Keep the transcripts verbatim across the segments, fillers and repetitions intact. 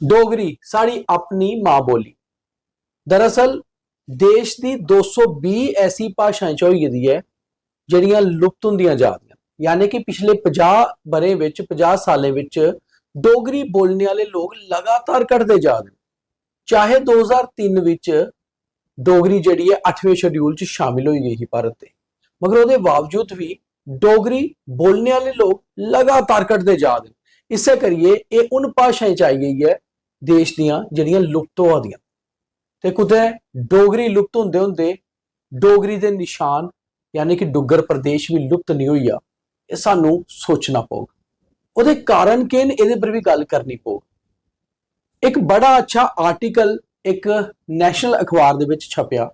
डोगरी साढ़ी अपनी मां बोली। दरअसल देश दी दो सौ बीह् ऐसी भाशाएं च होई गेदी ऐ जेह्ड़ियां लुप्त होंदियां जा दियां। यानी कि पिछले पंजाह् ब'रें बिच, पंजाह् सालें बिच डोगरी बोलने आह्ले लोक लगातार घटदे जा दे न। चाहे दो ज्हार तिन्न बिच डोगरी जेह्ड़ी ऐ अठमें शेड्यूल च शामिल होई गेई ही भारत दे, मगर ओह्दे बावजूद बी डोगरी बोलने आह्ले लोक लगातार घटदे जा दे न। इस्सै करियै एह् उन भाशाएं च आई गेई ऐ देश दियां जेह्ड़ियां लुप्त होआ दियां। ते कुतै डोगरी लुप्त होंदे होंदे डोगरी दे निशान, यानी कि डुग्गर प्रदेश बी लुप्त निं होई जा, एह् सानूं सोचना पौग। ओह्दे कारण केह् न, एह्दे पर बी गल्ल करनी पौग। इक बड़ा अच्छा आर्टिकल इक नेशनल अखबार दे बिच छपेआ,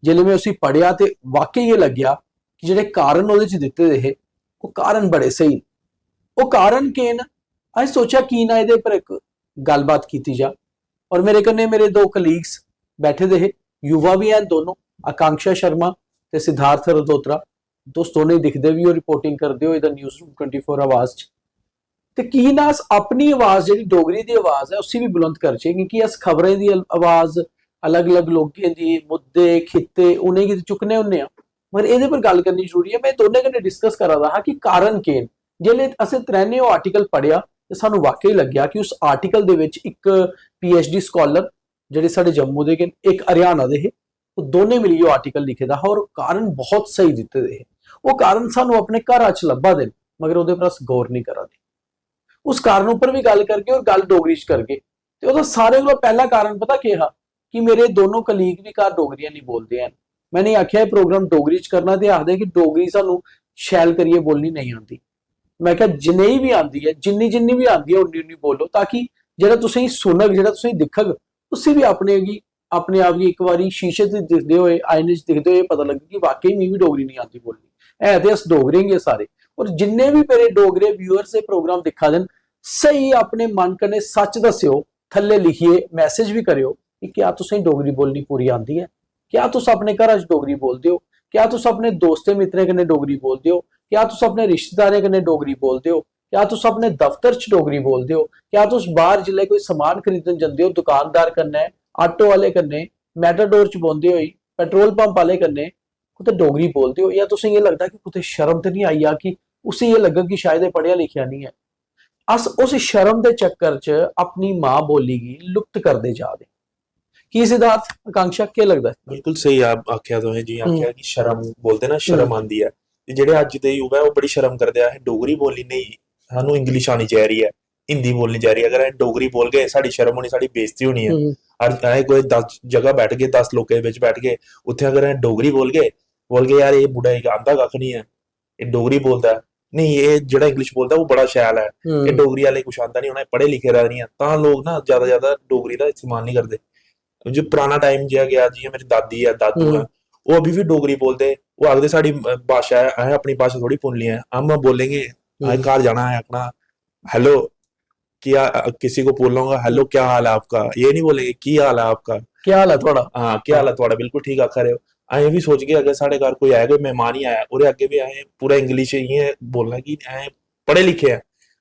जिसलै में उसी पढ़ेआ ते वाकई गै लग्गेआ कि जेह्ड़े कारण ओह्दे च दित्ते दे हे, ओह् कारण बड़े स्हेई न। ओह् कारण केह् न? असें सोचेआ की ना एह्दे पर इक गल्लबात कीती जा। और मेरे कन्नै मेरे दो कलीग्स बैठे दे हे, युवा बी हैन दोनों, आकांक्षा शर्मा ते सिद्धार्थ रदोत्रा। तुस दोनें दिखदे बी ओ, रिपोर्टिंग करदे ओ एह्दा न्यूज़ रूम ट्वेंटी फोर आवाज च। ते की ना अस अपनी आवाज, जेह्ड़ी डोगरी दी आवाज ऐ, उसी बी बुलंद करचै, क्योंकि अस खबरें दी आवाज, अलग-अलग लोकें दी, मुद्दे, खित्ते, उ'नेंगी ते चुक्कने होन्ने आं, मगर एह्दे पर गल्ल करनी जरूरी ऐ। में दोनें कन्नै डिस्कस करा दा हा कि कारण केह् न। जेल्लै असें त्रैनें ओह् आर्टिकल पढ़ेआ ते सानूं वाकई लग्गेआ कि उस आर्टिकल दे बिच इक पीएचडी स्कॉलर जेह्ड़े साढ़े जम्मू दे गै न, इक हरियाणा दे हे, ओह् दोनें मिलियै ओह् आर्टिकल लिखे दा हा और कारण बहुत स्हेई दित्ते दे हे। ओह् कारण सानूं अपने घरा च लब्भा दे न, मगर ओह्दे पर अस गौर निं करा दे। उस कारण उप्पर बी गल्ल करगे और गल्ल डोगरी च करगे। ते ओह्दा सारें कोला पैह्ला कारण पता केह् हा? कि मेरे दोनों कलीग बी घर डोगरी हैनी बोलदे हैन। में इ'नेंगी आखेआ, "एह् प्रोग्राम डोगरी च करना", ते आखदे कि डोगरी सानूं शैल करियै बोलनी नेईं आंदी। में आखेआ, "जिन्नी बी आंदी ऐ, जिन्नी जिन्नी बी आंदी ऐ, उन्नी उन्नी बोलो, ताकि जेह्ड़ा तुसेंगी सुनग, जेह्ड़ा तुसेंगी दिक्खग, उसी बी अपने गी, अपने आप गी इक बारी शीशे च दिखदे होए, आईने च दिखदे होए पता लग्गे कि वाकई मिगी बी डोगरी निं आंदी बोलनी। है ते अस डोगरे गै सारे।" और जिन्ने बी मेरे डोगरे व्यूअर्स एह् प्रोग्राम दिक्खा दे न, स्हेई अपने मन कन्नै सच्च दस्सेओ, थल्ले लिखियै मैसेज बी करेओ कि क्या तुसेंगी डोगरी बोलनी पूरी आंदी ऐ? क्या तुस अपने घरा च डोगरी बोलदे ओ? क्या तुस अपने दोस्तें मित्तरें कन्नै डोगरी बोलदे ओ? क्या तुस अपने रिश्तेदारें कन्नै डोगरी बोलदे ओ? क्या तुस अपने दफ्तर च डोगरी बोलदे ओ? क्या तुस बाह्र जिसलै कोई समान खरीदन जंदे ओ दुकानदार कन्नै, आटो आह्ले कन्नै, मेटाडोर च बौंह्दे होई, पेट्रोल पंप आह्ले कन्नै, कुतै डोगरी बोलदे ओ? जां तुसेंगी एह् लगदा कि कुतै शर्म ते निं आई जा कि उसी एह् लग्गग कि शायद एह् पढ़ेआ लिखेआ निं ऐ? अस उस शर्म दे चक्कर च अपनी मां बोली गी लुप्त करदे जा दे। की सिद्धार्थ, आकांक्षा, केह् लगदा ऐ? बिल्कुल स्हेई आ-, आखेआ तुसें, जि'यां हम्म। आखेआ कि शर्म बोलदे ना, शर्म हम्म। आंदी ऐ। ते जेह्ड़े अज्ज दे युवा ऐ, ओह् बड़ी शर्म करदे आ, "असें डोगरी बोलनी नेईं, सानूं इंग्लिश आनी चाहिदी ऐ, हिंदी बोलनी चाहिदी ऐ। अगर असें डोगरी बोलगे, साढ़ी शर्म होनी, साढ़ी बेइज्जती होनी ऐ।" हम्म। अस, असें कोई दस जगह बैठगे, दस लोकें दे बिच बैठगे, उत्थें अगर असें डोगरी बोलगे, बोलगे, "यार, एह् मुंडा इक आंदा कक्ख निं ऐ, एह् डोगरी बोलदा ऐ, नेईं, एह् जेह्ड़ा इंग्लिश बोलदा, ओह् बड़ा शैल ऐ, एह् हम्म। डोगरी आह्ले कुछ आंदा निं, उ'नें पढ़े लिखे दा निं ऐ।" तां लोक ना जैदा जैदा डोगरी दा इस्तेमाल निं करदे। जो पराना टाइम जेहा गेआ, जि'यां मेरी दादी ऐ, दादू हम्म। ऐ, ओह् अभी बी डोगरी बोलदे। ओह् आखदे, "साढ़ी, अ, भाशा ऐ, असें अपनी भाशा थोड़ी भुल्लनी ऐ, हम बोलेंगे।" असें हम्म। घर जाना, असें आखना, "Hello, क्या, अ, किसी को बोलना होगा, 'Hello, क्या हाल है आपका?' ये नहीं बोलेंगे, 'क्या हाल है आपका?'" क्या हाल ऐ थुआढ़ा? हां, "क्या हाल ऐ थुआढ़ा?" बिल्कुल ठीक आखा दे ओ। असें बी सोचगे, अगर साढ़े घर कोई आएगा, मेहमान ही आया, ओह्दे अग्गें बी असें पूरा इंग्लिश इ'यां बोलना कि असें पढ़े लिखे ऐ।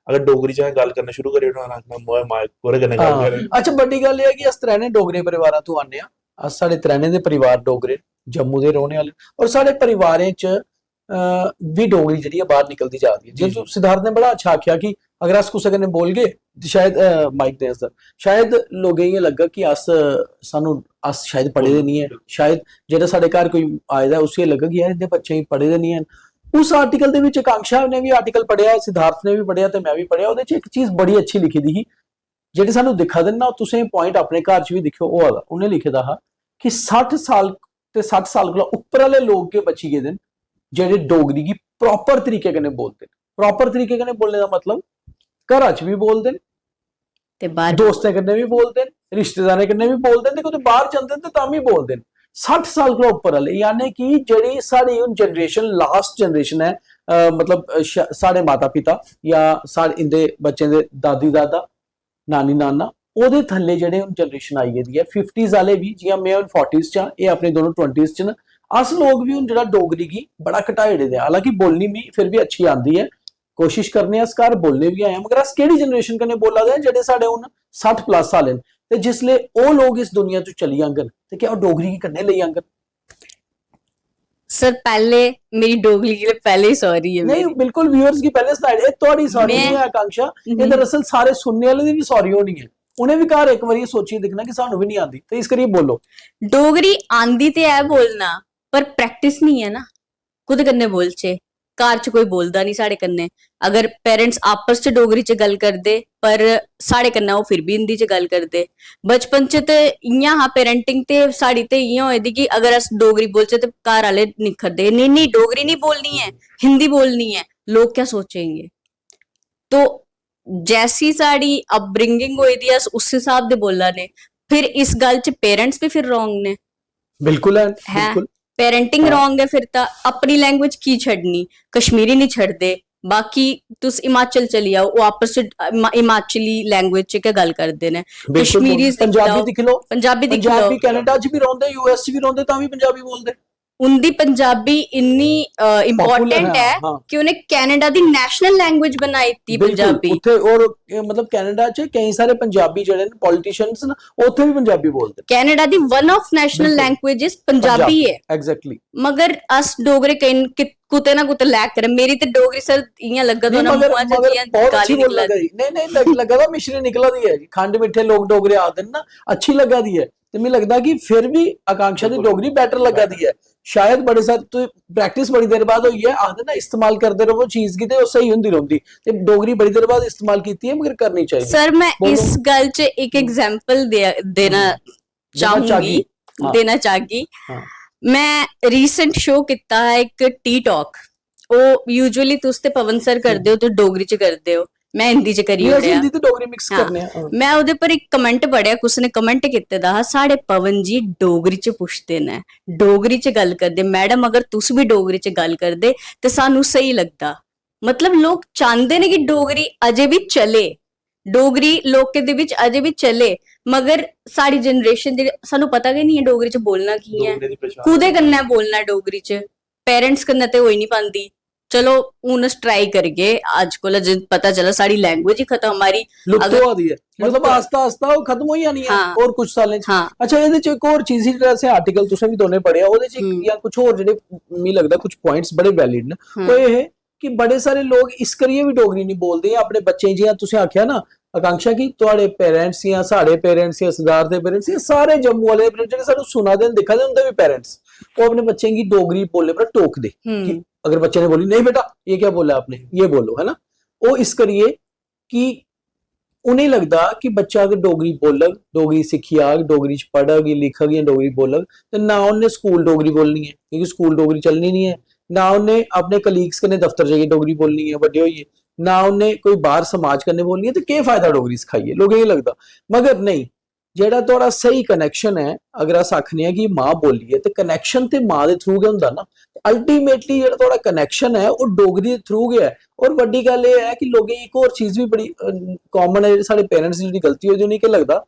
अगर डोगरी च असें गल्ल करना शुरू करी ओड़ना, आखना, "मोए माए, कोह्दे कन्नै गल्ल हां। करै?" अच्छा, बड्डी गल्ल एह् ऐ कि अस त्रैने डोगरे परिवारां तों आन्ने आं। अस, साढ़े त्रैने दे परिवार डोगरे, जम्मू दे रौह्ने आह्ले, और साढ़े परिवारें च, अ, बी डोगरी जेह्ड़ी ऐ बाह्र निकलदी जा दी ऐ। जी, जि'यां जी। सिद्धार्थ ने बड़ा अच्छा आखेआ कि अगर अस कुसै कन्नै बोलगे ते शायद, अ, माइक दे अंदर, शायद लोकें गी एह् लग्गग कि अस, सानूं, अस शायद पढ़े दे निं ऐ, शायद जेह्ड़ा साढ़े घर कोई आए दा ऐ, उसी एह् लग्गग कि यार, इं'दे बच्चें गी पढ़े दे निं हैन। उस आर्टिकल दे बिच, आकांक्षा ने बी आर्टिकल पढ़ेआ, सिद्धार्थ ने बी पढ़ेआ ते में बी पढ़ेआ, ओह्दे च इक चीज बड़ी अच्छी लिखी दी ही, जेह्ड़े सानूं दिक्खा दे न ना, तुसें पॉइंट अपने घर च बी दिक्खेओ, होआ दा। उ'नें लिखे दा हा कि सट्ठ साल ते सट्ठ साल कोला उप्पर आह्ले लोक गै बची गेदे न, जेह्ड़े डोगरी गी प्रॉपर तरीके कन्नै बोलदे न। प्रॉपर तरीके कन्नै बोलने दा मतलब, घरा च बी बोलदे न, ते बाह्र दोस्तें कन्नै बी बोलदे न, रिश्तेदारें कन्नै बी बोलदे न, ते कुतै बाह्र जंदे न ते तां बी बोलदे न। सट्ठ साल कोला उप्पर आह्ले, यानी कि जेह्ड़ी साढ़ी हून जनरेशन, लास्ट जनरेशन ऐ, अ, मतलब, अ, श-, साढ़े माता पिता जां साढ़े, इं'दे बच्चें दे दादी दादा, नानी नाना, ओह्दे थल्ले जेह्ड़े हून जनरेशन आई गेदी ऐ, फिफ्टीज आह्ले बी, जि'यां में हून फोर्टीज च आं, एह् अपने दोनों ट्वेंटीज च न। अस लोक बी हून जेह्ड़ा डोगरी गी बड़ा घटाई ओड़े दे आं। हालांकि बोलनी मी फिर बी अच्छी आंदी ऐ, कोशिश करने आं, अस घर बोलने बी आए आं, मगर अस केह्ड़ी जनरेशन कन्नै बोला दे आं, जेह्ड़े साढ़े हून सट्ठ प्लस साल न, ते जिसले ओह् लोग इस दुनिया चों चली जांगन, ते क्या ओह् डोगरी गी कन्नै लेई जांगन? सर, पैह्ले मेरी डोगरी गी पैह्ले ही सॉरी ऐ नहीं, मेरी। बिल्कुल, व्यूअर्स गी पैह्ले सनाई, एह् थुआढ़ी सॉरी मैं- नहीं है आकांक्षा, एह् हम्म। दरअसल सारे सुनने आह्ले दी बी सॉरी होनी ऐ। उ'नें बी घर इक बारी एह् सोचियै दिक्खना कि सानू बी नहीं आंदी, ते इस करियै बोलो। डोगरी आंदी ते ऐ बोलना, पर प्रैक्टिस नहीं ऐ ना। कुदे कन्नै बोलचे? घर च कोई बोलदा नहीं साढ़े कन्नै। अगर पेरेंट्स आपस च डोगरी च गल्ल करदे, पर साढ़े कन्नै ओह् फिर भी हिंदी च गल्ल करदे। बचपन च ते इ'यां हा, पेरेंटिंग ते साढ़ी ते इ'यां होई दी कि अगर अस डोगरी बोलचे ते घर आह्ले निक्खरदे, "नेईं, नेईं, डोगरी नहीं बोलनी ऐ, हिंदी बोलनी ऐ, लोग क्या सोचेंगे?" तो जैसी साढ़ी अपब्रिंगिंग होई दी, अस उस स्हाब दे बोला ने। फिर इस गल्ल च पेरेंट्स भी फिर रॉन्ग ने। बिल्कुल है, है। बिल्कुल। पेरेंटिंग हाँ। रॉन्ग है फिर तां। अपनी लैंग्वेज की छड्डनी? कश्मीरी नहीं छड्डदे, बाकी तुस हिमाचल चली जाओ, ओह् आपस च हिमा-, हिमाचली लैंग्वेज च गै गल्ल करदे ने। बिल्कुल कश्मीरीज बोलदे। पंजाबी दिक्खी लैओ, दिक्खी लैओ, पंजाबी दिक्खी पंजाबी लैओ। कनाडा च भी रौंह्दे, यूएस च भी रौंह्दे, तां भी पंजाबी बोलदे। उंदी पंजाबी इन्नी Popular इंपॉर्टेंट है, है हाँ। कि उ'नें कनाडा दी नेशनल लैंग्वेज बनाई दित्ती बिल्कुल, पंजाबी। उत्थे और, ए, मतलब, कनाडा च केईं सारे पंजाबी जेह्ड़े न, पॉलिटिशियंस न, ओह् उत्थे भी पंजाबी बोलदे। कनाडा दी वन ऑफ नेशनल बिल्कुल। लैंग्वेजेस पंजाबी ऐ। एग्जैक्टली। मगर अस डोगरे केईं कि-, कुतै ना कुतै लैक करै। मेरी ते डोगरी सर इ'यां लग्गा दा नहीं, होना मगर, मुंहा च मगर जि'यां बहुत गाली अच्छी बोल निकला लगा दी। दी। नहीं, नहीं, लग-, लगा दा मिश्री निकला दी है जी। खंड मिट्ठे लोग डोगरे आखदे न ना, अच्छी लगा दी है। ते मिगी लगदा कि फिर भी आकांक्षा दी बिल्कुल। डोगरी बेटर लगा दी है। शायद बड़े सारे, तो प्रैक्टिस बड़ी देर बाद होई है, आखदे ना, इस्तेमाल करदे रवो चीज गी ते ओह् स्हेई होंदी रौंह्दी। ते डोगरी बड़ी देर बाद इस्तेमाल कीती है, मगर करनी चाहिदी। सर, मैं बोलो। इस गल्ल च इक हम्म। एग्जांपल देना देना चाहूंगी, चाहगी। हाँ। देना चाहगी। हाँ। मैं रीसेंट शो कीता हा इक टी टॉक। ओह् यूजुअली तुस ते पवन सर करदे हो, तुस डोगरी च करदे हो, मैं हिंदी च करी नहीं, अस ओड़ेआ। हिंदी ते डोगरी मिक्स हाँ। करने हैं, हाँ। मैं ओह्दे पर इक कमेंट पढ़ेआ, कुसै ने कमेंट कीते दा हा, "साढ़े पवन जी डोगरी च पुछदे न, डोगरी च गल्ल करदे, मैडम अगर तुस बी डोगरी च गल्ल करदे ते सानू स्हेई लगदा।" मतलब, लोक चांह्दे न कि डोगरी अजें बी चले, डोगरी लोकें दे बिच अजें बी चले, मगर साढ़ी जनरेशन जेह्ड़ी, सानू पता गै नहीं ऐ डोगरी च बोलना कि'यां ऐ, डोगरी दी पछान कुदे है। कन्नै बोलना डोगरी च, पेरेंट्स कन्नै ते होई नहीं पांदी। चलो, हून अस ट्राई करगे, अज्ज कोला जे पता चला साढ़ी लैंग्वेज ही खत्म, हमारी लुप्त अगर होआ दी है, मतलब लुप्त- आस्ता आस्ता ओह् खत्म होई जानी है हाँ। और कुछ सालें च। हाँ। अच्छा, एह्दे च इक होर चीज ही, जेह्ड़ा असें आर्टिकल तुसें बी दोनें पढ़ेआ, ओह्दे च इक हम्म। जां कुछ होर जेह्ड़े मिगी लगदा कुछ पॉइंट्स बड़े वैलिड न। हम्म। ओह् एह् है कि बड़े सारे लोग इस करियै बी डोगरी नहीं बोलदे, अपने बच्चें, जि'यां तुसें आखेआ ना आकांक्षा, कि थुआढ़े पेरेंट्स जां साढ़े पेरेंट्स जां सिद्धार्थ दे पेरेंट्स जां सारे जम्मू आह्ले पेरेंट्स जेह्ड़े सानूं सुना दे न, दिक्खा दे न, उं'दे बी पेरेंट्स, ओह् अपने बच्चें गी डोगरी बोलने पर टोकदे कि हम्म। अगर बच्चे ने बोली, "नहीं बेटा, ये क्या बोला आपने, ये बोलो", है ना? ओह् इस करियै कि उ'नेंगी लगदा कि बच्चा अगर डोगरी बोलग, डोगरी सिक्खी आग, डोगरी च पढ़ग, लिखग जां डोगरी बोलग, ते ना उ'न्नै स्कूल डोगरी बोलनी ऐ, क्योंकि स्कूल डोगरी चलनी निं ऐ, ना उ'न्नै अपने कलीग्स कन्नै दफ्तर जाइयै डोगरी बोलनी ऐ बड्डे होइयै, ना उ'न्नै कोई बाह्र समाज कन्नै बोलनी ऐ, ते केह् फायदा डोगरी सखाइयै, लोकें गी लगदा। मगर नेईं, जेह्ड़ा थुआढ़ा स्हेई कनैक्शन ऐ, अगर अस आखने आं कि मां बोली ऐ, ते कनैक्शन ते मां दे थ्रू गै होंदा ना। अल्टीमेटली जेह्ड़ा थुआढ़ा कनैक्शन ऐ, ओह् डोगरी दे थ्रू गै ऐ। और बड्डी गल्ल एह् ऐ कि लोकें गी इक होर चीज बी बड़ी कामन ऐ, जेह्ड़ी साढ़े पेरेंट्स दी जेह्ड़ी गलती होई दी, उ'नेंगी केह् लगदा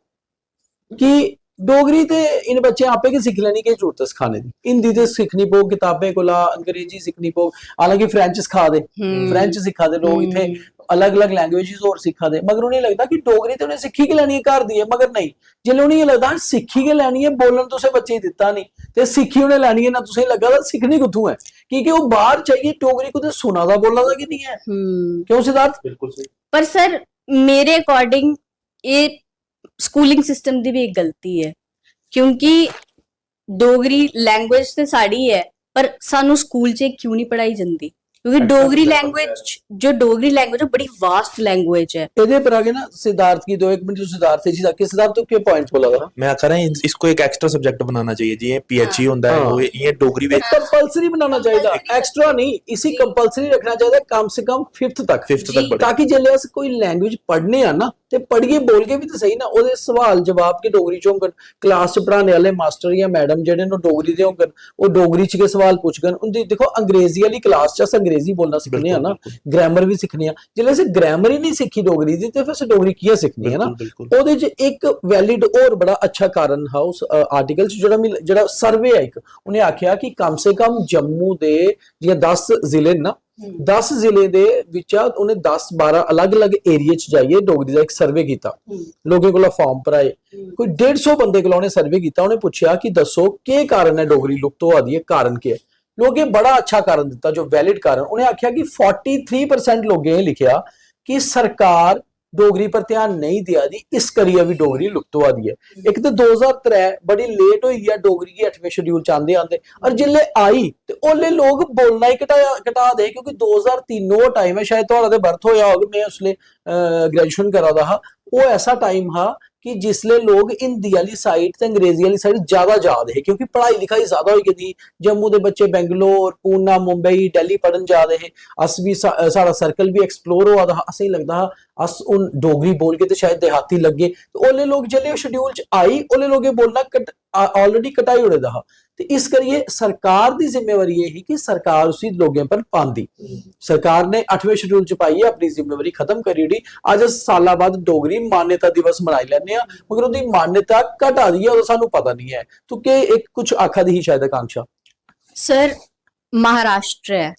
कि डोगरी ते इ'नें बच्चें आपे गै सिक्खी लैनी, केह् जरूरत ऐ सखाने दी? हिंदी ते सिक्खनी पौग कताबें कोला, अंग्रेजी सिक्खनी पौग, हालांकि फ्रेंच सखा दे, हम्म। फ्रेंच सिक्खा दे लोग, इत्थै हम्म। अलग-अलग लैंग्वेजेस होर सिक्खा दे, मगर उ'नेंगी लगदा कि डोगरी ते उ'नें सिक्खी गै लैनी ऐ घर दी ऐ, मगर नेईं, जिसलै उ'नेंगी लगदा सिक्खी गै लैनी ऐ, बोलन तुसें बच्चे गी दित्ता निं, ते सिक्खी उ'नें लैनी ऐ ना, तुसेंगी लग्गा दा सिक्खनी कुत्थूं ऐ? की के ओह् बाह्र जाइयै डोगरी कुतै सुना दा, बोला दा कि निं ऐ। हम्म। क्यों सिद्धार्थ? बिल्कुल स्हेई। पर सर, मेरे अकॉर्डिंग एह् स्कूलिंग सिस्टम दी बी इक गलती ऐ, क्योंकि डोगरी लैंग्वेज ते साढ़ी ऐ, पर सानू स्कूल च क्यों नहीं पढ़ाई जंदी? क्योंकि अच्छा, डोगरी अच्छा, लैंग्वेज, जो डोगरी लैंग्वेज है, बड़ी वास्ट लैंग्वेज है। एह्दे पर आगे ना सिद्धार्थ गी दो, इक मिनट, सिद्धार्थ जी, आके सिद्धार्थ, तू केह् पॉइंट बोला दा? मैं आखा रहा हूं, इसको एक एक्स्ट्रा सब्जेक्ट बनाना चाहिए, जि'यां पीएचई होंदा है, हाँ। वो ये डोगरी ਇਹ ਵਿੱਚ ਕੰਪਲਸਰੀ ਬਣਾਉਣਾ ਚਾਹੀਦਾ, ਐਕਸਟਰਾ ਨਹੀਂ, ਇਸੇ ਜੀ। ਕੰਪਲਸਰੀ ਰੱਖਣਾ ਚਾਹੀਦਾ, ਕਮ ਸੇ ਕਮ ਫਿਫਥ ਤੱਕ। फिफ्थ तक पढ़े। ਤਾਂ ਕਿ ਜੇ ਅਸੀਂ ਕੋਈ ਲੈਂਗੁਏਜ ਪੜ੍ਹਨੇ ਆ ਨਾ, ਤੇ ਪੜ੍ਹੀਏ, ਬੋਲ ਕੇ ਵੀ ਤੇ ਸਹੀ ਨਾ, ਉਹਦੇ ਸਵਾਲ ਜਵਾਬ ਕਿ ਡੋਗਰੀ ਚ ਹੋਣ, ਕਲਾਸ ਚ ਪੜ੍ਹਾਉਣੇ ਵਾਲੇ ਮਾਸਟਰ ਜਾਂ ਮੈਡਮ ਜਿਹੜੇ ਨੇ, ਉਹ ਡੋਗਰੀ ਦੇ ਹੋਣ, ਉਹ ਡੋਗਰੀ ਚ ਕੇ ਸਵਾਲ ਪੁੱਛਣ। ਉਹਦੀ ਦੇਖੋ, ਅੰਗਰੇਜ਼ੀ ਵਾਲੀ ਕਲਾਸ ਚ ਅਸੀਂ ਅੰਗਰੇਜ਼ੀ ਬੋਲਣਾ ਸਿੱਖਨੇ ਆ ਨਾ, ਬਿਲਕੁਲ, ਗ੍ਰਾਮਰ ਵੀ ਸਿੱਖਨੇ ਆ। ਜੇ ਅਸੀਂ ਗ੍ਰਾਮਰ ਹੀ ਨਹੀਂ ਸਿੱਖੀ ਡੋਗਰੀ ਦੀ, ਤੇ ਫਿਰ ਅਸੀਂ ਡੋਗਰੀ ਕੀ ਸਿੱਖਨੀ ਹੈ ਨਾ? ਬਿਲਕੁਲ, ਬਿਲਕੁਲ। ਉਹਦੇ ਚ ਇੱਕ ਵੈਲਿਡ, ਹੋਰ ਬੜਾ ਅੱਛਾ ਕਾਰਨ ਹੈ ਉਸ ਆਰਟੀਕਲ ਚ, ਜਿਹੜਾ ਮਿਲ- ਜਿਹੜਾ ਸਰਵੇ ਹੈ ਇੱਕ, ਉਹਨੇ ਆਖਿਆ ਕਿ ਕਮ ਸੇ ਕਮ ਜੰਮੂ ਦੇ, ਜਿਵੇਂ ਦਸ ਜ਼ਿਲ੍ਹੇ ਨੇ ਨਾ, दस जिले दे बिच्चा उ'नें दस बारां अलग-अलग एरिया च जाइयै डोगरी दा इक सर्वे कीता। लोकें कोला फार्म भराए। कोई डेढ़ सौ बंदे कोला उ'नें सर्वे कीता, उ'नें पुच्छेआ कि दस्सो, केह् कारण ऐ डोगरी लुप्त होआ दी ऐ, कारण केह् ऐ? लोकें बड़ा अच्छा कारण दित्ता, जो वैलिड कारण। उ'नें आखेआ कि फोर्टी थ्री परसेंट लोकें एह् लिखेआ कि सरकार डोगरी पर ध्यान नेईं देआ दी, इस करियै बी डोगरी लुप्त होआ दी ऐ। इक ते दो ज्हार त्रै बड़ी लेट होई गेआ डोगरी गी अठमें शेड्यूल च आंदे आंदे, और जिसलै आई ते ओल्लै लोक बोलना ही घटाया, घटा दे हे, क्योंकि दो ज्हार तिन्न ओह् टाइम ऐ, शायद थुआढ़ा ते बर्थ होआ होग, में उसलै ग्रेजुएशन करा दा हा। ओह् ऐसा टाइम हा कि जिसलै लोक हिंदी आह्ली साइड ते अंग्रेजी आह्ली साइड ज्यादा जा दे हे, क्योंकि पढ़ाई लिखाई ज्यादा होई गेदी ही। जम्मू दे बच्चे बैंगलोर, पूना, मुंबई, दिल्ली पढ़न जा दे हे। अस बी सा-, साढ़ा सर्कल बी एक्सप्लोर होआ दा हा। असेंगी लगदा हा अस हून डोगरी बोलगे ते शायद देहाती लग्गे। ते ओल्लै लोक, जेल्लै ओह् शेड्यूल च आई, ओल्लै लोकें बोलना कट-, आ-, already घटाई ओड़े दा हा। ते इस करियै सरकार दी जिम्मेवारी एह् ही कि सरकार उसी लोकें पर पांदी। सरकार ने अठमें शेड्यूल च पाइयै अपनी जिम्मेवारी खत्म करी ओड़ी। अज्ज अस साला बाद डोगरी मान्यता दिवस मनाई लैन्ने आं, मगर ओह्दी मान्यता घटा दी ऐ, ओह्दा सानू पता निं ऐ। तू केह् इक कुछ आखा दी ही शायद, आकांक्षा? सर, महाराष्ट्र ऐ,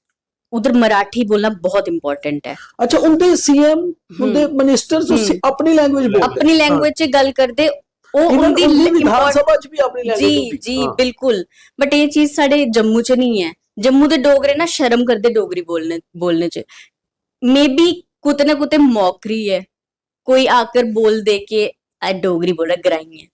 उधर मराठी बोलना बहुत इंपॉर्टेंट है। अच्छा, उंदे सीएम, उंदे मिनिस्टर्स उसी अपनी लैंग्वेज बोलदे। अपनी लैंग्वेज च गल्ल करदे। ओह् Even उंदी उंदी ल- विधान important- सभा च भी अपनी लैंग्वेज जी होंदी। जी हाँ। बिल्कुल। बट ये चीज साढ़े जम्मू च नहीं है। जम्मू दे डोगरे ना शर्म करदे डोगरी बोलने बोलने च। मे बी कुतै ना कुतै मौकरी है, कोई आकर बोल दे के "आ डोगरी बोला ग्राईं है।"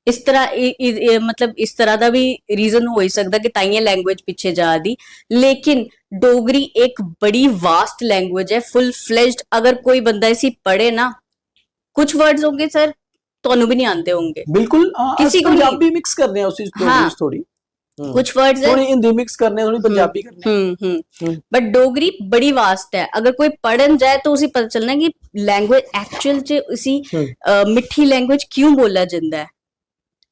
इस तरह इ- इ- इ- मतलब इस तरह दा भी रीजन होई सकदा कि ताइयें लैंग्वेज पिच्छे जा दी। लेकिन डोगरी एक बड़ी वास्ट लैंग्वेज है, फुल फ्लेज्ड। अगर कोई बंदा इसी पढ़े ना, कुछ वर्ड्स होंगे सर, ਤੁਹਾਨੂੰ ਵੀ ਨਹੀਂ ਆਉਂਦੇ ਹੋਣਗੇ। बिल्कुल, हाँ, किसी अस को नहीं। पंजाबी मिक्स करने हैं उसी डोगरी हाँ। च थोड़ी। हम्म। कुछ वर्ड्स है। थोड़ी हिंदी मिक्स करने हैं, थोड़ी पंजाबी करने हैं। हम्म हम्म। बट डोगरी बड़ी वास्ट है। अगर कोई पढ़न जाए तो उसी पता चलना कि लैंग्वेज एक्चुअल च उसी हम्म। अ, मिट्ठी लैंग्वेज क्यों बोला जंदा है।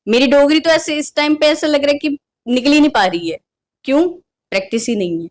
मेरी डोगरी तो ऐसे इस टाइम पे ऐसा लग रहा है कि निकल ही नहीं पा रही है। क्यों? प्रैक्टिस ही नहीं है।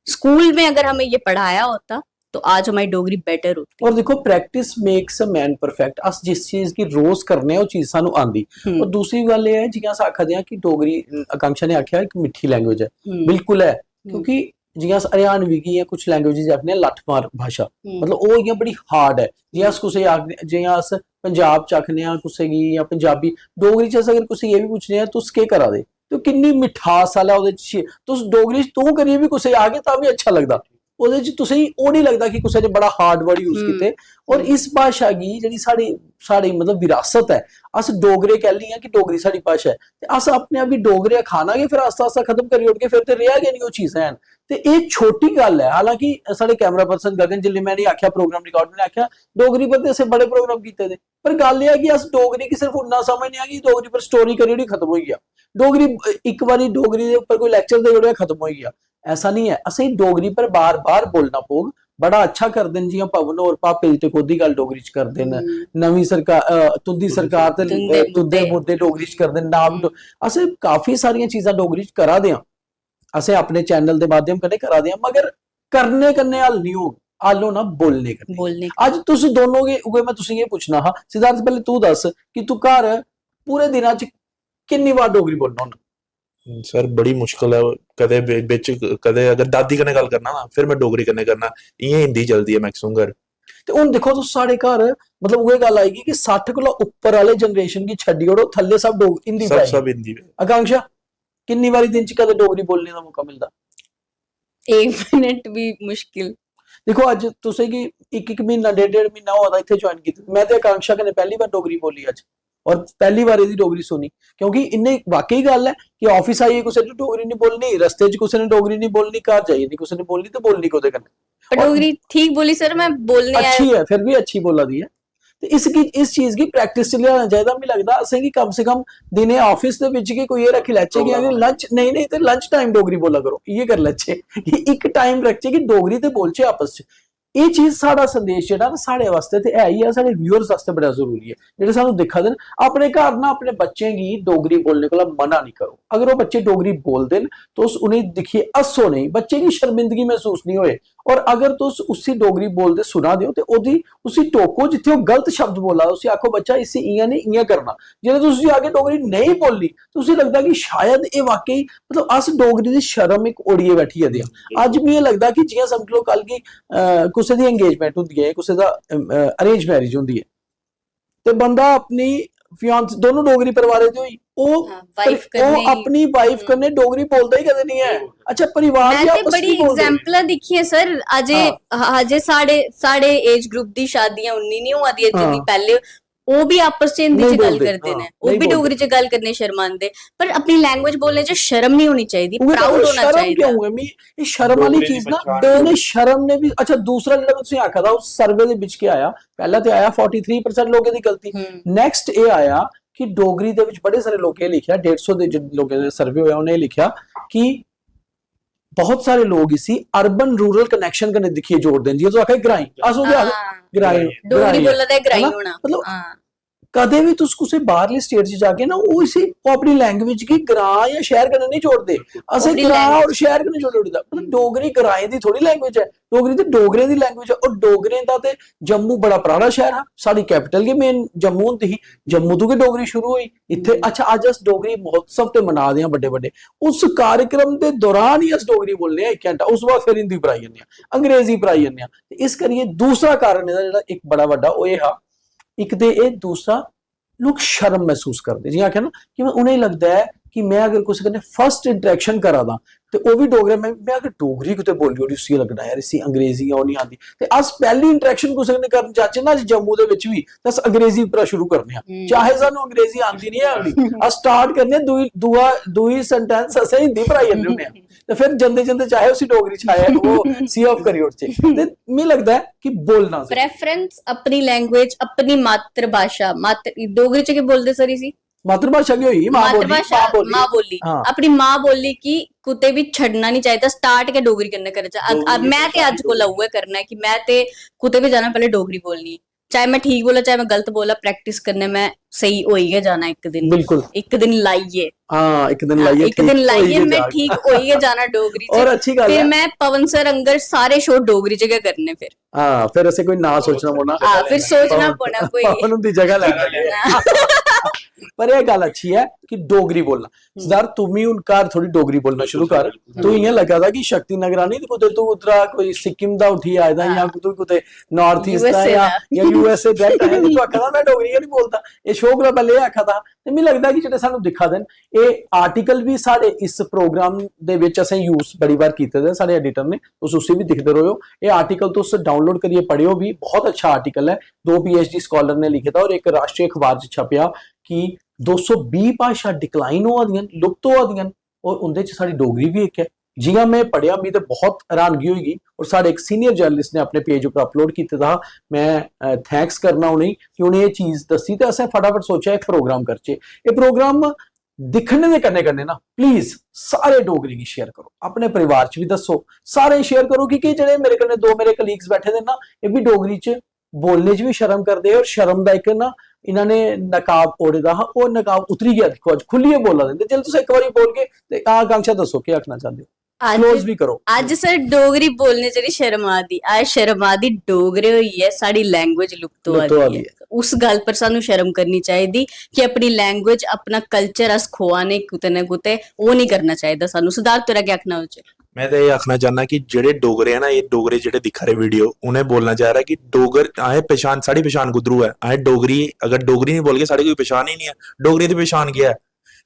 स्कूल में अगर हमें ये पढ़ाया होता तो आज हमारी डोगरी बेटर होती। और देखो, practice makes a man perfect। अस जिस चीज गी रोज करने आं, ओह् चीज सानू आंदी। हम्म। और दूसरी गल्ल एह् ऐ, जियां अस आखा दे आं कि डोगरी, अकांक्षा ने आखेआ, इक मिट्ठी लैंग्वेज ऐ। हम्म। बिल्कुल ऐ, क्योंकि जियां अस हरियाणवी गी जां कुछ लैंग्वेजेस आखने आं लट्ठ मार भाशा, हम्म। मतलब ओह् इ'यां बड़ी हार्ड ऐ। जियां अस कुसै गी आखने, जियां अस पंजाब च आखने आं कुसै गी, जां पंजाबी, डोगरी च अस अगर कुसै गी एह् बी पुच्छने आं, "तुस केह् करा दे?" ते किन्नी मिठास आह्ला ओह्दे च, तुस डोगरी च तूं करियै बी कुसै गी आखगे तां बी अच्छा लगदा। ओह्दे च तुसेंगी ओह् निं लगदा कि कुसै ने बड़ा हार्ड वर्ड यूज हम्म। कीते। और इस भाशा गी, जेह्ड़ी साढ़ी, साढ़ी मतलब विरासत ऐ, अस डोगरे कैह्ली आं कि डोगरी साढ़ी भाशा ऐ, ते अस अपने आप गी डोगरे आखाना गै फिर आस्ता आस्ता खत्म करी ओड़गे, फिर ते रेहा गै निं ओह् चीजां हैन। ते एह् छोटी गल्ल ऐ। हालांकि साढ़े कैमरा पर्सन गगन, जिल्लै में इ'नेंगी आखेआ प्रोग्राम रिकार्ड, उ'नें आखेआ, "डोगरी पर ते असें बड़े प्रोग्राम कीते दे।" पर गल्ल एह् ऐ कि अस डोगरी गी सिर्फ उन्ना समझने आं कि डोगरी पर स्टोरी करी ओड़ी, खत्म होई गेआ। डोगरी, इक बारी डोगरी दे उप्पर कोई लैक्चर देई ओड़ेआ, खत्म होई गेआ। ऐसा निं ऐ, असेंगी डोगरी पर बार-बार बोलना पौग। बड़ा अच्छा करदे न, जि'यां पवन होर भापे दी टकोह्दी गल्ल डोगरी च करदे न, हम्म। नमीं सरकार, अ, तुं'दी सरकार ते, तुं'दे अ, तुं'दे मुद्दे। मुद्दे डोगरी च करदे न, नाम डो-, असें काफी सारियां चीजां डोगरी च करा दे आं, असें अपने चैनल दे माध्यम कन्नै करा दे आं, मगर करने कन्नै हल निं होग, हल होना बोलने कन्नै। बोलने। अज्ज तुस दोनों गै, उ'ऐ में तुसेंगी एह् पुच्छना हा, सिद्धार्थ, पैह्ले तू दस्स कि तू घर पूरे दिना च किन्नी बार डोगरी बोलना होन्ना? सर, बड़ी मुश्कल ऐ। कदें बि-, बिच कदें अगर दादी कन्नै गल्ल करना ना, फिर में डोगरी कन्नै करना, इ'यां हिंदी चलदी ऐ मैक्सिमम घर। ते हून दिक्खो तुस, साढ़े घर मतलब उ'ऐ गल्ल आई गई कि सट्ठ कोला उप्पर आह्ले जनरेशन गी छड्डी ओड़ो, थल्ले सब डोग-, हिंदी सब, पढ़ाई। सब हिंदी। आकांक्षा, किन्नी बारी दिन च कदें डोगरी बोलने दा मौका मिलदा? एक मिनट भी मुश्किल। दिक्खो, अज्ज तुसेंगी इक, इक म्हीना, डेढ़, डेढ़ म्हीना होआ दा इत्थै ज्वाइन कीते, में ते आकांक्षा कन्नै पैह्ली बार डोगरी बोली अज्ज, और पैह्ली बार एह्दी डोगरी सुनी, क्योंकि इन्ने वाकई गल्ल ऐ कि ऑफिस आइयै कुसै ने डोगरी निं बोलनी, रस्ते च कुसै ने डोगरी निं बोलनी, घर जाइयै निं कुसै ने बोलनी, ते बोलनी कोह्दे कन्नै? पर डोगरी ठीक बोली सर, मैं बोलने आया। अच्छी ऐ, फिर भी अच्छी बोला दी ऐ। ते इसगी, इस चीज गी प्रैक्टिस च लेआना चाहिदा। मिगी लगदा असेंगी कम से कम दिने ऑफिस दे बिच गै कोई एह् रक्खी लैचे कि अगर लंच, नेईं, नेईं, ते लंच टाइम डोगरी बोला करो, इ'यै करी लैचे कि इक टाइम रखचे कि डोगरी ते बोलचे आपस च। एह् चीज, साढ़ा संदेश जेह्ड़ा ना, साढ़े वास्तै ते है ही ऐ, साढ़े व्यूअर्स आस्तै बड़ा जरूरी ऐ। जेह्ड़े सानूं दिक्खा दे न, अपने घर ना अपने बच्चें गी डोगरी बोलने कोला मना निं करो। अगर ओह् बच्चे डोगरी बोलदे न, तुस उ'नेंगी दिक्खियै हस्सो नेईं, बच्चे गी शर्मिंदगी मसूस निं होए। और अगर तुस उसी डोगरी बोलदे सुना दे ओ, ते ओह्दी, उसी टोको जित्थै ओह् गलत शब्द बोला दा, उसी आखो, "बच्चा, इसी इ'यां नेईं, इ'यां करना।" जेल्लै तुस उसी आगे डोगरी नेईं बोलनी, ते उसी लगदा कि शायद एह् वाकई, मतलब, अस डोगरी दी शर्म इक ओढ़ियै बैठी गेदे आं। अज्ज मिगी एह् लगदा कि जि'यां समझ लो, कल गी, अ, कुसै दी एंगेजमेंट होंदी ऐ, कुसै दा, अ, अरेंज मैरिज होंदी ऐ, ते बंदा अपनी फियांस, दोनों डोगरी परिवारें दी होई, ओह्, हाँ, वाइफ पर ओह् कन्नै, अपनी वाइफ हम्म। कन्नै डोगरी बोलदा ही कदें नहीं है। अच्छा, परिवार में भी ते आपस बड़ी च बोलदे। एग्जाम्पलां दिक्खियां सर, अजय, हाँ। अजय साढ़े, साढ़े एज ग्रुप दी शादियां उन्नी नहीं होआ दियां जिन्नी हाँ। पैह्ले, ओह् भी आपस च हिंदी नहीं च गल्ल बोलदे, करदे हाँ, न, ओह् नहीं भी बोलदे। डोगरी च गल्ल करने शर्मांदे, पर अपनी लैंग्वेज बोलने च शर्म नहीं होनी चाहिदी, उ'ऐ प्राउड तो होना शर्म चाहिदा। क्यों है? मी, ये शर्म वाली डोगरी दी चीज ना, पन्छान। डोगरी शर्म ने भी, अच्छा, दूसरा जेह्ड़ा तुसें आखा दा, उस सर्वे दे बिच केह् आया? पैह्ला ते आया फोर्टी थ्री परसेंट लोकें दी गलती। हम्म। नेक्स्ट एह् आया कि डोगरी दे बिच बड़े सारे लोकें एह् लिखेआ, डेढ़ सौ दे जिन लोकें दा सर्वे होया, उ'नें एह् लिखेआ कि बहुत सारे लोक इसी अर्बन रूरल कनैक्शन कन्नै दिक्खियै जोड़दे न। जि'यां तुस आखा दे ग्राईं, अस ओह् बी आखदे हां। ग्राईं, डोगरी ग्राईं, बोला दा ग्राईं है ना? होना। मतलब, हां। कदें बी तुस कुसै बाहरली स्टेट च जागे ना, ओह् इसी, ओह् अपनी लैंग्वेज गी ग्रां जां शैह्र कन्नै नेईं जोड़दे। असें अपनी ग्रां लैंग्वेज। और शैह्र कन्नै जोड़ी ओड़दा। मतलब, डोगरी ग्राएं दी थोड़ी लैंग्वेज ऐ, डोगरी ते डोगरें दी लैंग्वेज ऐ। और डोगरें दा ते जम्मू बड़ा पराना शैह्र हा, साढ़ी कैपिटल गै मेन जम्मू होंदी ही, जम्मू तों गै डोगरी शुरू होई। इत्थै, हम्म। अच्छा, अज्ज अस डोगरी महोत्सव ते मना दे आं बड्डे बड्डे, उस कार्यक्रम दे दौरान ही अस डोगरी बोलने आं इक घैंटा, उस बाद फिर हिंदी पर आई जन्ने आं, अंग्रेजी पर आई जन्ने आं। ते इस करियै दूसरा कारण एह्दा जेह्ड़ा इक बड़ा बड्डा, ओह् एह् हा, इक ते एह्, दूसरा, लोक शर्म मसूस करदे। जि'यां आखेआ ना कि उ'नेंगी लगदा ऐ कि में अगर कुसै कन्नै फर्स्ट इंटरेक्शन करा दा ते ओह् बी डोगरे, में, में अगर डोगरी कुतै बोली ओड़ी, उसी लग्गना, "यार, इसी अंग्रेजी ओह् निं आंदी।" ते अस पैह्ली इंटरेक्शन कुसै कन्नै करन जाचै ना, अज्ज जम्मू दे बिच बी, ते अस अंग्रेजी उप्परा शुरू करने आं। हम्म। चाहे सानूं अंग्रेजी आंदी निं ऐ, आंदी, अस स्टार्ट करने आं, दूई, दूआ, दूई सेंटेंस असें हिंदी पर आई जन्ने होन्ने आं। ते फिर जंदे जंदे चाहे उसी डोगरी च आया, ओह् सी ऑफ करी ओड़चै। ते मिगी लगदा ऐ कि बोलना चाहिदा। प्रेफरेंस अपनी लैंग्वेज, अपनी मातृभाशा, मातृ, डोगरी च केह् बोलदे सर इसी? मातृभाशा गै होई, मां बोली, मातृभाशा, मां बोली। मां बोली। हां। अपनी मां बोली गी कुतै बी छड्डना निं चाहिदा, स्टार्ट गै डोगरी कन्नै करना चाहिदा। अ-, अ-, डोगरी में ते अज्ज कोला उ'ऐ करना ऐ कि में ते कुतै बी जाना, पैह्लें डोगरी बोलनी। चाहे में ठीक बोलां, चाहे में गलत बोलां, प्रैक्टिस कन्नै में स्हेई होई गै जाना इक दिन। बिल्कुल। इक दिन लाइयै। हां, इक दिन हां, लाइयै इक दिन लाइयै में ठीक होई गै जाना डोगरी च। और अच्छी गल्ल ऐ। फिर में पवन सर आंगर सारे शो डोगरी च गै करने फिर। हां, फिर असें कोई नांऽ सोचना पौना। हां, फिर सोचना पौना कोई। पवन हुंदी जगह लैना केह् ऐ। हां। पर एह् गल्ल अच्छी ऐ कि डोगरी बोलना। सरदार, तूं बी हुन घर थोड़ी डोगरी बोलना शुरू कर। तूं इ'यां लग्गा दा कि शक्ति नगरानी ते कुतै तूं उद्धरा कोई सिक्किम दा उट्ठियै आए दा, जां हां। तूं कुतै नार्थ ईस्ट दा, यूएसए जां, दा। जां यूएसए दा आए दा, तूं आखा दा, "में डोगरी गै निं बोलदा।" एह् शो कोला पैह्लें एह् आखा दा हा। ते मिगी लगदा कि जेह्ड़े सानूं दिक्खा दे न, एह् आर्टिकल बी साढ़े इस प्रोग्राम दे बिच असें यूज़ बड़ी बार कीते दे, साढ़े एडिटर ने, तुस उसी बी दिखदे र'वो। एह् आर्टिकल तुस डाउनलोड करियै पढ़ेओ बी, बहुत अच्छा आर्टिकल ऐ, दो पीएचडी स्कॉलर ने लिखे दा और इक राश्ट्री अखबार च छपेआ कि दो सौ बीह् भाशां डिक्लाइन होआ दियां न, लुप्त होआ दियां न, और उं'दे च साढ़ी डोगरी बी इक ऐ। जि'यां में पढ़ेआ, मिगी ते बहुत हैरानगी होई गेई, और साढ़े इक सीनियर जर्नलिस्ट ने अपने पेज उप्पर अपलोड कीते दा हा। में, अ, थैंक्स करना उ'नेंगी कि उ'नें एह् चीज दस्सी ते असें फटाफट सोचेआ इक प्रोग्राम करचै। एह् प्रोग्राम दिक्खने दे कन्नै कन्नै ना, प्लीज, सारे डोगरी गी शेयर करो, अपने परिवार च बी दस्सो, सारे शेयर करो, क्योंकि जेह्ड़े मेरे कन्नै दो मेरे कलीग्स बैठे दे ना, एह् बी डोगरी च बोलने च बी शर्म करदे हे, और शर्म दा इक ना, इन्हां ने नकाब ओढ़े दा हा, ओह् नकाब उतरी गेआ। दिक्खो, अज्ज खुल्लियै बोला दे न। ते जेल्लै तुस इक बारी बोलगे, ते आकांक्षा, दस्सो, केह् आखना चांह्दे ओ? अज्ज, क्लोज बी करो। अज्ज सर, डोगरी बोलने च निं शर्म आ दी, अज्ज शर्म आ दी डोगरे होइयै साढ़ी लैंग्वेज लुप्त होआ दी ऐ। उस गल्ल पर सानूं शर्म करनी चाहिदी कि अपनी लैंग्वेज, अपना कल्चर अस खोआ ने कुतै ना कुतै, ओह् निं करना चाहिदा सानूं। सिद्धार्थ, तेरा केह् आखना ओह्दे च? में ते एह् आखना चाह्न्नां कि जेह्ड़े डोगरे ऐ ना, एह् डोगरे जेह्ड़े दिक्खा दे वीडियो, उ'नें बोलना चाहिदा कि डोगर, असें पछान, साढ़ी पछान कुद्धरू ऐ? असें डोगरी, अगर डोगरी निं बोलगे, साढ़ी कोई पछान ही निं ऐ। डोगरी दी पछान केह् ऐ?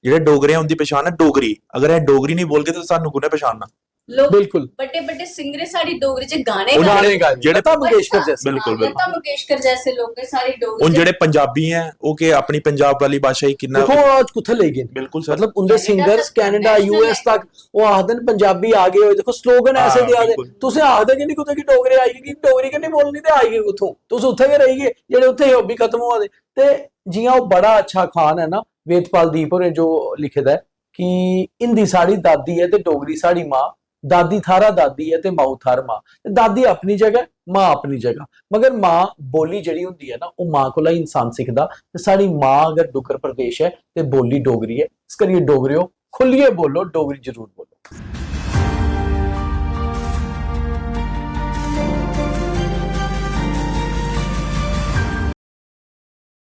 जेह्ड़े डोगरे ऐ, उं'दी पछान ऐ डोगरी। अगर असें डोगरी निं बोलगे, ते सानूं कु'न्नै पछानना? लोक, बिल्कुल। बड्डे बड्डे सिंगर साढ़ी डोगरी च गाने गांदे। गाने गांदे। लता मंगेशकर जैसे। बिल्कुल, बिल्कुल। लता मंगेशकर जैसे लोक साढ़ी डोगरी हून च। जेह्ड़े पंजाबी ऐ, ओह् केह् अपनी पंजाब वाली भाशा गी किन्ना दिक्खो, अज्ज कुत्थै लेई गे न? बिल्कुल सर। मतलब, उं'दे सिंगर्स कनाडा, यूएस तक, ओह् आखदे न, "पंजाबी आ गए होए।" दिक्खो, स्लोगन ऐसे देआ दे। हां, बिल्कुल। तुसें आखदे गै निं कुतै कि डोगरे आई गे, की डोगरी गै निं बोलनी ते आई गे कुत्थूं? तुस उत्थै गै रेही गे, जेह्ड़े उत्थै हे, ओह् बी खत्म होआ दे। ते जि'यां ओह् बड़ा अच्छा खान ऐ ना, वेदपाल दीप होरें जो लिखे दा ऐ कि हिंदी साढ़ी दादी ऐ ते डोगरी साढ़ी मां, दादी थाह्रा दादी ऐ ते माऊ थाह्र मां। ते दादी अपनी जगह ऐ, मां अपनी जगह, मगर मां बोली जेह्ड़ी होंदी ऐ ना, ओह् मां कोला ही इंसान सिखदा। ते साढ़ी मां अगर डुग्गर प्रदेश ऐ ते बोली डोगरी ऐ, इस करियै डोगरेओ, खुल्लियै बोलो, डोगरी जरूर बोलो।